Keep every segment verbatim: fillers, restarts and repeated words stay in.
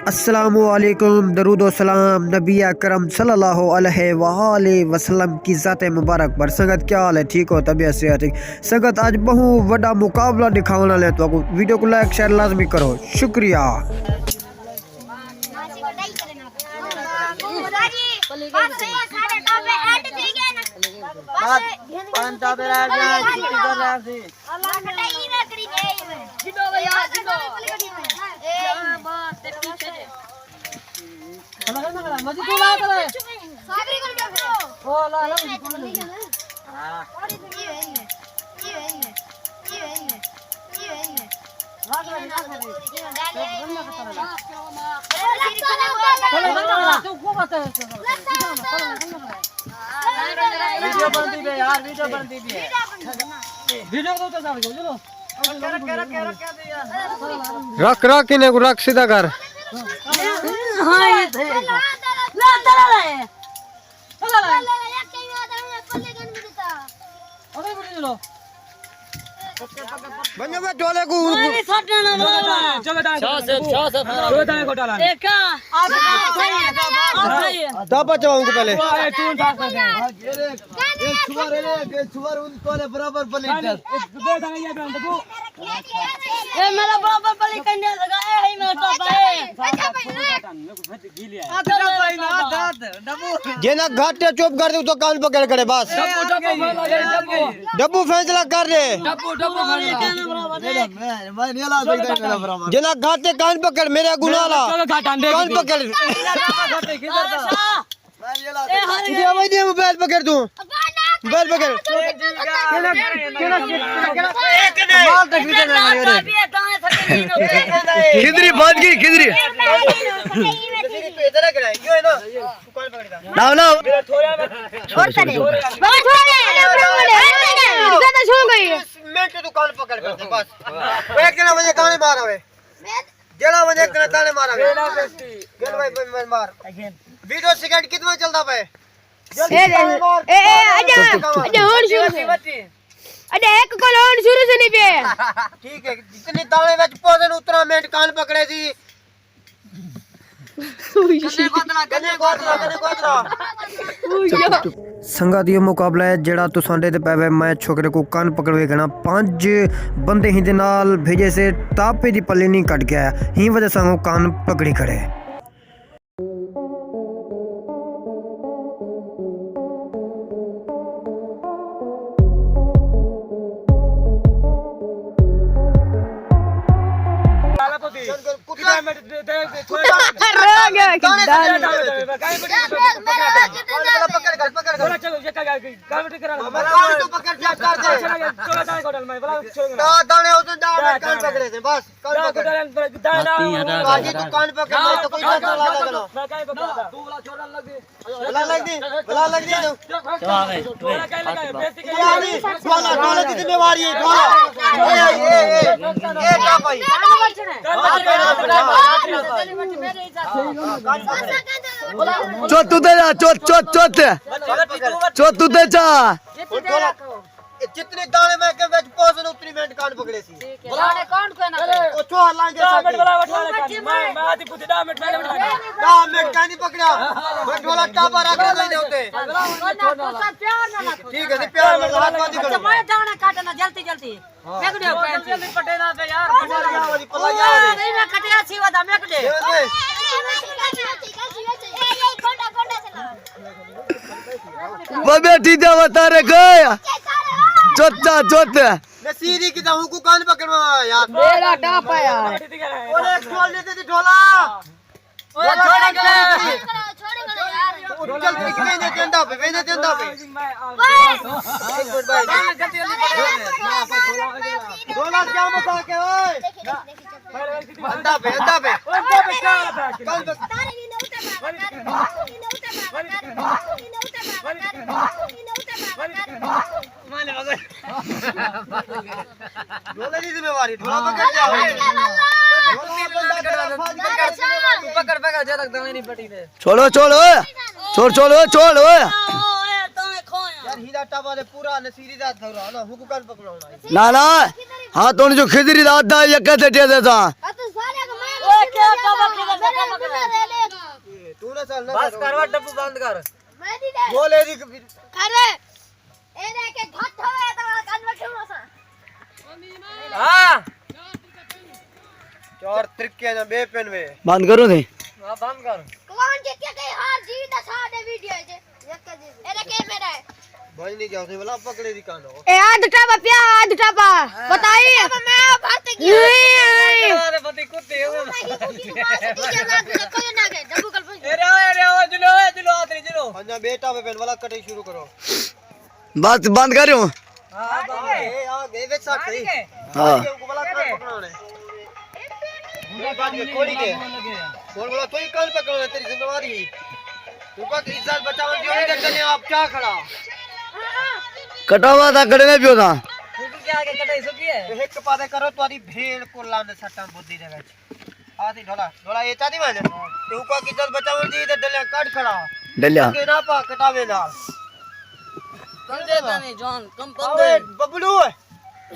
السلام علیکم، درود و سلام نبی اکرم صلی اللہ علیہ وآلہ وسلم کی ذات مبارک پر۔ سنگت، کیا حال ہے؟ ٹھیک ہو؟ طبیعت صحت ٹھیک؟ سنگت، اڄ ٻہوں وݙا مقابلہ ݙکھاوݨ والے ہاں تہاکوں۔ ویڈیو کوں لائک شیئر لازمی کرو، شکریہ۔ بس، پنج ٹابے رہ ڳئے، چھٹی کر رہا سی۔ ویڈیو بݨدی پئی یار، ویڈیو بݨدی پئی ہے۔ رکھ، رکھ، انہیں کوں رکھ، سیدھا کر۔ ونڄو بے ٹولے کوں۔ شاہ صاحب، شاہ صاحب۔ دابا چواؤں کوں پہلے۔ اے میرا برابر پلی کنیا لگا، اے ہی میرا ٹاپا ہے۔ جنہاں گھاٹے چپ کر دے، تو کان پکڑ کھڑے بس۔ ڈبو فیصلہ کر دے۔ جنہاں گھاٹے کان پکڑ، میرے اڳوں نہ لا۔ کان پکڑ۔ دے، دے، موبائل پکڑ توں۔ موبائل پکڑ۔ کھدری بھڄ ڳئی، کھدری۔ نہ، نہ۔ اور کرے۔ بابا، تھوڑا دے۔ زیادہ چھو گئی۔ منٹ تو کان پکڑ کر دے، بس۔ ایک جنا مجھے کانے مارا ہوئے۔ جیڑھا ونڄے کنے تانے مارا وے۔ گل بھائی، بھائی، بھائی، مار۔ ویڈیو سیکنڈ کتنا چلدا پئے؟ اے، اے، اے، اڄ، اڄ ہݨ شروع سے۔ اڄ ہک کول ہݨ شروع سے نہیں پئے۔ ٹھیک ہے، جتنی تانے وچ پوزن اتنا منٹ کان پکڑے سی۔ کنے گوترا، کنے گوترا، کنے گوترا۔ سنگت، ایہو مقابلہ ہے جیڑھا تساں ݙیہدے پئے وے۔ میں چھوکرے کوں کن پکڑوے گھناں۔ پنج بندے ہیندے نال بھیڄے سے، ٹاپے دی پلی نی کٹ ڳیا، ہیں وجہ سانگوں کن پکڑی کھڑے۔ چوت تے جا، چوت، چوت، چوت۔ چوت تے جا۔ جتنے دانے میں کے وچ پوزن اتنی منٹ کان پکڑے سی۔ دانے کون کو نہ کرے؟ او چھو لانگے ساکے۔ میں، میں آتی پوچھے دہ منٹ پہلے بٹھا۔ دہ منٹ کہیں نہیں پکڑیا۔ میں ڈھولا ٹاپا رکھ دے دے ہوتے۔ ٹھیک ہے، پیار نال ہاتھ باندھی کرو۔ میں دانے کاٹنا جلدی جلدی۔ میں کو دے پینسی۔ جلدی پٹے نہ تے یار۔ پلا گیا والی، پلا گیا والی۔ نہیں، میں کٹیا سی ودا، میں کو دے۔ وہ بیٹھی دے وتا رکھے۔ چوتا، چوتا۔ نصیری کی تو کو کان پکڑوا یار۔ میرا ٹاپ ہے یار۔ اور ایک ڈھول دے دے ڈھولا۔ جلدی ویندے دیندا پے، ویندے دیندا پے۔ ڈھولا کیا مزاق ہے اوئے؟ اندا پے، اندا پے۔ ڈھولے دی ذمہ واری، ڈھولا پکڑ کے آؤ۔ ڈھولا بندہ کرا، پھاج کے کرا۔ پکڑ، پکڑ، جے تک دانے نہیں پٹی دے۔ چھوڑو، چھوڑو۔ چھوڑ، چھوڑو، چھوڑو۔ یار، ہیرا ٹاپا دے پورا نصیری دا دورا نا، حکم کر پکڑاؤنا ہے۔ نا، نا۔ ہاں، تو جو خضری دا آدھا یک تے ٹے دے تھا۔ اے، توں نہ چل، نہ بس چل۔ کر، وا ڈبو بند کر۔ میں نہیں دے۔ بول اے دی ک-، کر۔ اے دے کے گھٹ ہوئے تو کن وٹھوں اساں۔ ہاں۔ چار ترکے نہ بے پن وے۔ بند کرو تے۔ ہاں، بند کر۔ کون جتیا گئی ہار جی دا ساڈے ویڈیو وچ۔ اے رکھے میرا ہے۔ بھائی نہیں جاؤ، ولا پکڑے دی کانو۔ اے آدھ ٹپا پیا، آدھ ٹپا۔ بتائی۔ اب میں بھرت گیا۔ نہیں۔ ارے پتی کتے ہو۔ میں ہی کسی کو مار سکتی ہے، میں کوئی نہ گئے، ڈبو کل پوچھ۔ اے رہو، اے رہو، جلو، اے جلو، آدری جلو۔ انجا بیٹا پہ پہن ولا کٹے شروع کرو۔ بس بند کریو۔ ہاں، بند اے، اے، اے وچ سٹ صحیح۔ ہاں۔ اے کو ولا کان پکڑانے۔ اے بات کے کوڑی کے۔ بول بولا، تو ہی کان پکڑانے، تیری ذمہ واری ہے۔ تو بس عزت بچاون دی ہوئی تے چلے آپ کیا کھڑا؟ کٹاوا تھا، کھڑے نہیں پیو تھا۔ تو کیا آگے کٹائی سکی ہے؟ تو ایک پاسے کرو، تہاڈی بھیڑ کو لان سٹاں بدھی دے وچ۔ آ تھی ڈھولا، ڈھولا اے چا دی ونج۔ تے اوکا کی عزت بچاون دی تے ڈلیا کڈ کھڑا۔ ڈلیا۔ کہ نہ پا کٹاوے نال۔ کم دے تانے جان، کم پندے۔ اوے ببلو۔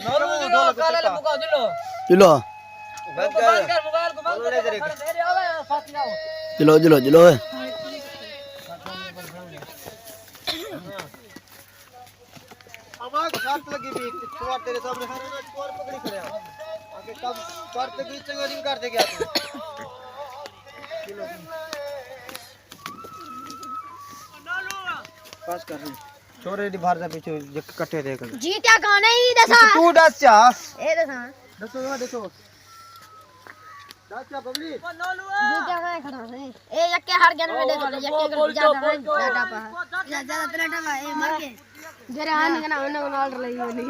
نورو جلو، کالے مکا جلو۔ جلو۔ بند کر۔ بند کر، موبائل کو بند کر۔ میرے آوے ساتھی آؤ۔ جلو، جلو، جلو۔ آواز شرط لگی بھی، چھوڑ تیرے سامنے سارے نا چھوڑ پکڑی کھڑے ہو۔ آگے کم کر تے بھی چنگا نہیں کر دے گیا تو۔ بس کر۔ چھوڑے دی بھر دے پیچھے جک کٹے دے کر۔ جی کیا گانے ہی دسا۔ تو ڈس چا۔ اے دسا۔ دسو نا، دسو۔ ڈس چا ببلی۔ جی کیا گانے کھڑا ہے۔ اے یکے ہر گن میں دے دے، یکے گن زیادہ ہے، زیادہ پا۔ زیادہ پلیٹا پا، اے مر گئے۔ جرے آن گنا انہاں نال رلی ہونی۔